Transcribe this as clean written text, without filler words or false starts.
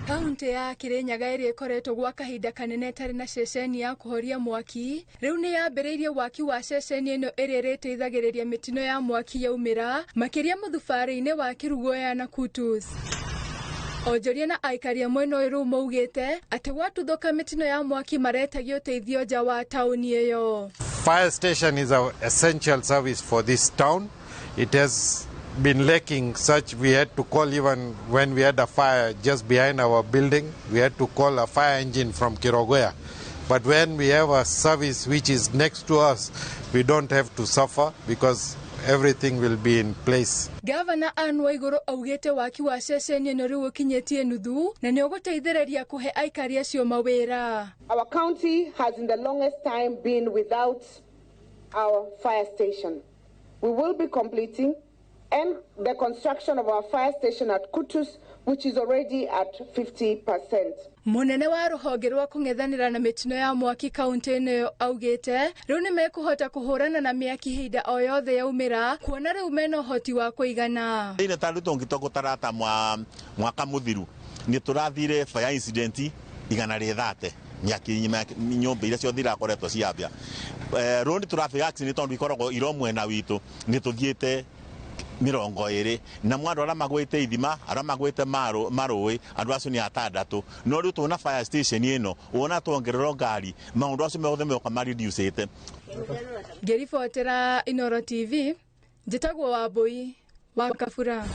Kaunti ya Kirinyaga ĩrĩa ĩkoretwo gwa kahinda kanene ĩtarĩ na ceceni ya kũhoria mwaki rĩu nĩ yambĩrĩirie waki wa ceceni ĩno ĩrĩa ĩrĩteithagĩrĩria mĩtino ya mwaki yaumĩra makĩria mũthubarĩ-inĩ wa Kirugoya na Kutus. Onjoria na aikari a mwena ũyũ rĩu maugĩte atĩ gwatuthũka mĩtino ya mwaki maretagio ũteithio nja wa taũni ĩyo. Fire station is an essential service for this town. It has been lacking such. We had to call, even when we had a fire just behind our building, we had to call a fire engine from Kerugoya. But when we have a service which is next to us, we don't have to suffer because everything will be in place. Gavana Anne Waiguru augĩte waki wa ceceni ĩno rĩu ũkinyĩtie nuthu na nĩ ũgũteithĩrĩria kũhe aikari acio mawĩra. Our county has in the longest time been without our fire station. We will be completing and the construction of our fire station at Kutus, which is already at 50%. Mũnene wa rũhonge rwa kũng'ethanĩra na mĩtino ya mwaki kaunti-inĩ ĩyo augĩte rĩu nĩ mekũhota kũhũrana na mĩaki ihinda o yothe yaumĩra, kuona rĩu mena ũhoti wa kũigana. Thĩinĩ ta rĩu tũngĩtua gũtarata mwaka mũthiru nĩ tũrathire fire incident 130, mĩaki nyũmba iria ciothe irakoretwo ciambia. Road traffic accident, tondũ ikoragwo iro mwena witũ, nĩ tũthiĩte 20, na mwandũ arĩa magwĩte ithima, arĩa magwĩte marũĩ, andũ acio nĩ 6. No rĩu tuona fire station ĩno, wona tuongererwo ngari, maũndũ acio mothe moka mareducĩte. Ngĩribotera Inoro TV, njĩtagwo Wambui wa Kabura.